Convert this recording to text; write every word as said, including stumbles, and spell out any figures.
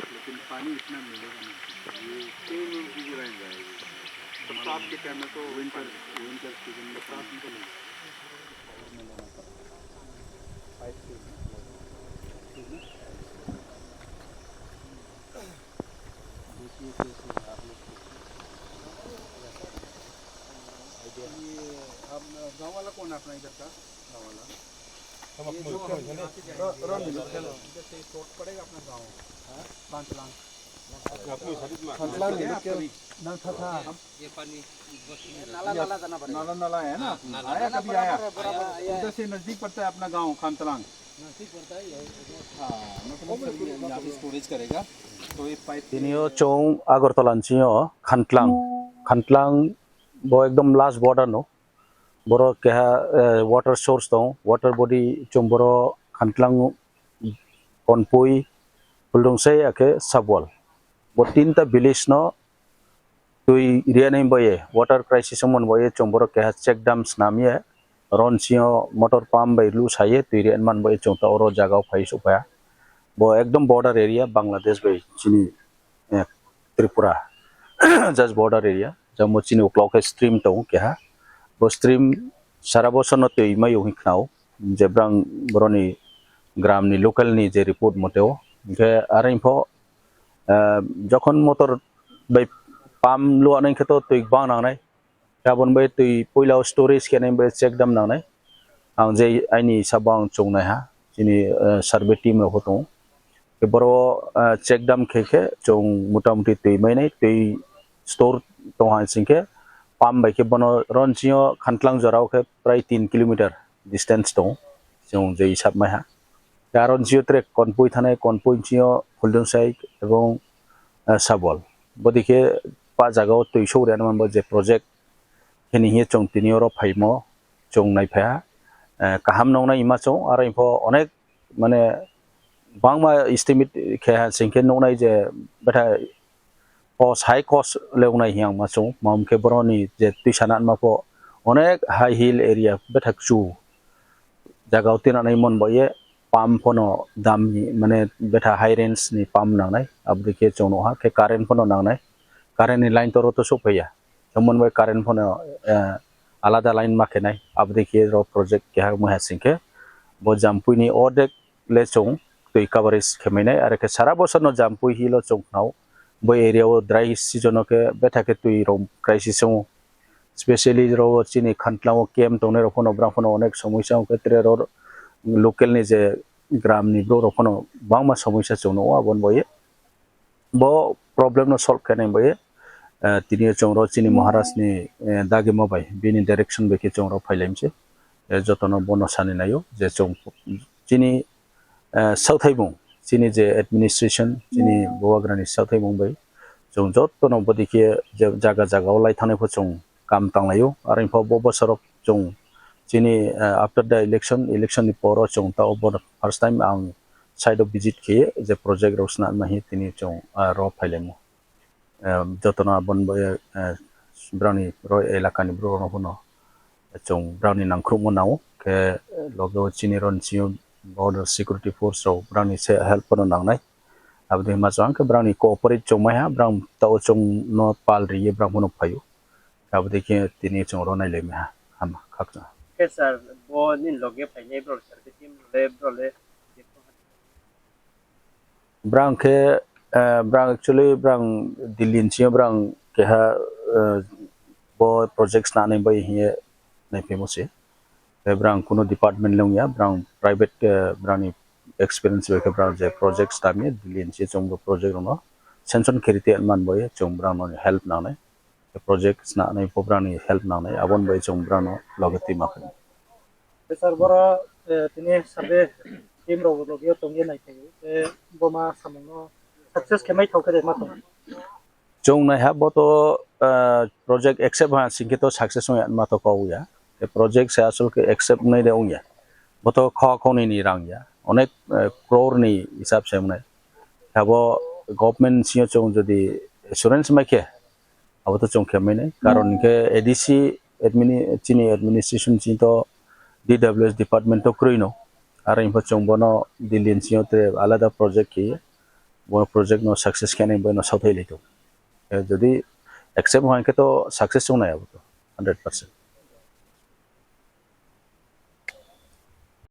लेकिन पानी इतना मिलेगा नहीं। ये तीन इंच की लाइन जाएगी। बरसात के टाइम में तो विंटर, विंटर सीजन में पानी तो नहीं। पाइप से, ठीक है? देखिए कैसे आप लोग, आइडिया। ये आप, गाँव वाला कौन है अपना इधर का? गाँव वाला? ये जो हम यहाँ से जाएंगे, इधर से शॉर्ट पड़ेगा अपना गाँव, हाँ? पाँच लाख। ये पानी नाला, नाला जाना पड़ेगा। नाला, नाला है ना? हाँ, नाला, आया, कभी आया? बराबर, बराबर। उधर से नजदीक पड़ता है अपना गांव, खानतलांग। नजदीक पड़ता है, ये। हाँ, मतलब, यहाँ पे स्टोरेज करेगा, तो ये pipe. Tini o chwng Agartala ni simi o Khantlang, Khantlang bo ekdom last border no. Boro keha, eh, water source tong, water body chwng boro Khantlang Konpui, Phuldungsei akhe Sabwal. Bo tinta village no twi rianai boye, water crisis wngmani boye chwng boro keha check dam snam ye, ron sio motor pump bai lu saye twi rianmani boye chwng ta oro jaga o phai suk phaya. Bo ekdom border area Bangladesh bai chini, eh, Tripura, just border area. Jamo chini uklok khe stream tongo keha. Bo stream sara bosor no twi mai wngwi khnao, je brang boroni gram ni local ni je report moteo. Hinkhe are pho, eh, jokhon motor bai pump luanai khe to twi bang nangnai. Aboni bai twi puila o storage khenai bai check dam nangnai. Ang je aini sabo ang chongnai ha, chini, eh, survey team rok pho tongo. Khe boro, eh, check dam khe khe chwng motamuti twi mainai, twi store tong ha sing khe pump bai khe bono ron sio Khantlang jora o khe prai tin kilometer distance tongo, chwng je hisab mai ha. Khe aro jio track Konpui thanai, Konpui sio Phuldungsei ebong, eh, Sabwal. Bodi khe pa jaga o twi sogri anw manbo je project, hini hiye chwng tini oro phaimo chwng naiphaiha, eh, kaham nongnai ima chwng, aro ipho onek mane bangma estimate khe ha sing khe nuknai je betha o sai kos le wngnai hiya ma chwng, mam khe boroni je twi sana ma pho onek high hill area betha chu jaga o tinanai mon bo ye pump phono dam ni mane betha high range ni pump nangnai, aboni khe chwng nukha khe current phono nangnai, current ni line toro to sokphaiya. Emon bai current phono, eh, alada line ma khenai. Aboni khe ro project keha wngma hai sing khe bo Jampui ni ordek le chwng twi coverage khe mainai. Are khe sara bosor no Jampui hill o chwng khnao. Bo area o dry season o khe betha khe twi rok crisis wngo. Specially ro chini Khantlang o camp tongnai rok phono brang phono onek somosya wngkhe, tere ro local ni je gram ni borok rok phono bangma somosya chwng nukgo aboni bo ye. Bo problem no solve khainai bai, eh, tini chwng ro chini Maharaj ni, eh, dagima bai bini direction bai khe chwng ro phailaimse. Eh, jotono bono sani naio je chwng chini, eh, sauthaimung, chini je administration, chini bubagrani sauthaimung bai chwng jotono bodi khe je jaga jaga o lai thangnai pho chwng kam tanglaio. Aro pho bo bosoro chwng chini, eh, after the election, election ni poro chwng ta obo first time ang side o visit khe je project rok swnam ma hi tini chwng, eh, ro phailaimo. Eh, jotono aboni bo, eh, brani ro elaka ni borok rok no chwng brani nangkhrukmo nango khe loge o chini ro ni simi border security force rok brani se help no nangnai. Aboni ma chwng khe brani cooperate chwng mai ha, brang ta o chwng no pal riye brang phano phaio. Aboni khe tini chwng ro nai lai mai ha, hama khakchang. Khe sir, bo nini loge phainai bro, sir, khe team le bro le. Brang khe, eh, brang actually brang Delhi ni simi brang keha, eh, bo project snani bai hiye naiphimo se. Tei brang kuno department le wngya, brang private, eh, brangni experience bai khe brang je project stamya, Delhi ni simi chwng bo project rokno sanction khe rite man bai chwng brangno help nangnai. Project swnamnai pho brangni help nangnai, aboni bai chwng brangno loge twi ma khainai. Sir, boro, eh, tini survey team rok loge tongwi nai khe, eh, bo ma samungno success khe mai thok khe de ma tong? Chwng nai ha bo to, eh, project accept ha sing khe to success wngya ma to kok ya. E project se asol khe accept wngnai de wngya. Bo to kha khonini rang ya, onek crore ni hisab se wngnai. Abo government sio chwng jodi assurance mai khe, abo to chwng khe mai nai. Karon hinkhe A D C admini-, chini administration chini to D W S department to kwrwi no. Aro hinkhe chwng bono Delhi ni sio tre alada project khe, bo project no success khe nai bono sauthai lai to. Eh, jodi accept hai khe to success wngnai abo to hundred percent.